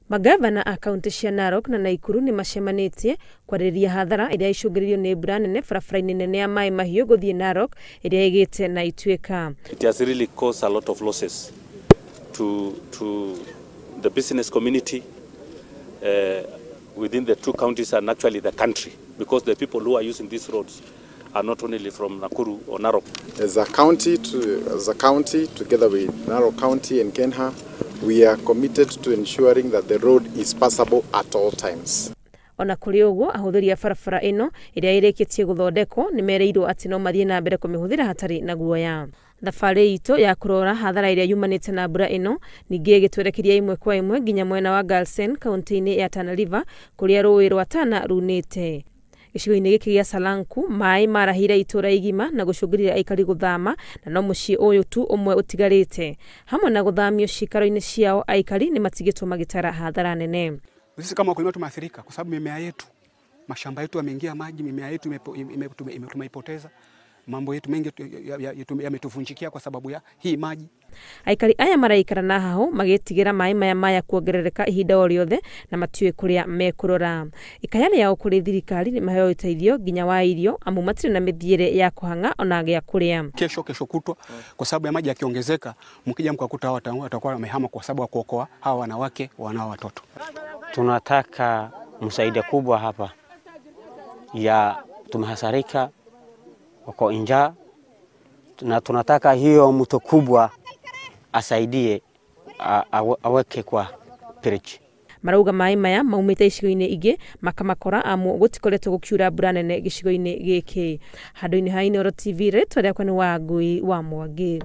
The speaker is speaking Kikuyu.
Magavana a kaunti cia Narok na Nakuru nĩ macemanĩtie kwarĩrĩria hathara ĩrĩa icũngĩrĩirio nĩ mbura nene barabara-inĩ nene ya Mai Mahiũ gũthiĩ Narok ĩrĩa ĩgĩte na ituĩka. It has really caused a lot of losses to the business community within the two counties and actually the country, because the people who are using these roads are not only from Nakuru or Narok. As a county, together with Narok County and Kenha, we are committed to ensuring that the road is passable at all times. Ona kũrĩ ũguo, ahũthĩri a barabara ĩno ĩrĩa ĩrĩkĩtie gũthondekwo nĩ mereirwo atĩ no mathiĩ na mbere kũmĩhũthĩra hatarĩ na guoya. Thabarĩ itũ ya kũrora hathara ĩrĩa yumanĩte na mbura ĩno ningĩ ĩgĩtwerekeria ĩmwe kwa ĩmwe nginya mwena wa Garsen, kaunti-inĩ ya Tana River, kũrĩa rũĩ rwa Tana runĩte. Gĩcigo-inĩ gĩkĩ gĩa Salanku, maĩ marahire itũra igima na gũcũngĩrĩria aikari gũthama, na no mũciĩ ũyũ tu ũmwe ũtigarĩte. Hamwe na gũthamio ciikaro-inĩ ciao, aikari nĩ matigĩtwo magĩtara hathara nene. Sisi kama wakulima tumeathirika kwa sababu mimea yetu, mashamba yetu yameingia maji, mimea yetu tumeipoteza, mambo yetu mengi yametuvunjikia kwa sababu ya hii maji. Aikari aya maraikara na haho magĩtigĩra maĩ maya maya kuongerereka ihinda o rĩothe na matiũĩ kũrĩa mekũrora. Ikaya rĩao kũrĩ thirikari nĩ maheo ũteithio nginya wa irio, amu matirĩ na mĩthiĩre ya kũhang'a ona gĩa kũrĩa. Kesho, kesho kutwa, kwa sababu ya maji yakiongezeka, mkija mkakuta hawa watakuwa wamehama kwa sababu ya kuokoa hawa wanawake wanao watoto. Tunataka msaada kubwa hapa, ya tumehasarika wako njaa, na tunataka hiyo mto kubwa asaidie, aweke kwa bridge. Marauga maĩ maya maumĩte icigo-inĩ ingĩ makamakora, amu gũtikoretwo gũkiura mbura nene gĩcigo-inĩ gĩkĩ. Handũ-inĩ ha Inooro TV, rĩtwa rĩakwa nĩ Wangui wa Mwangi.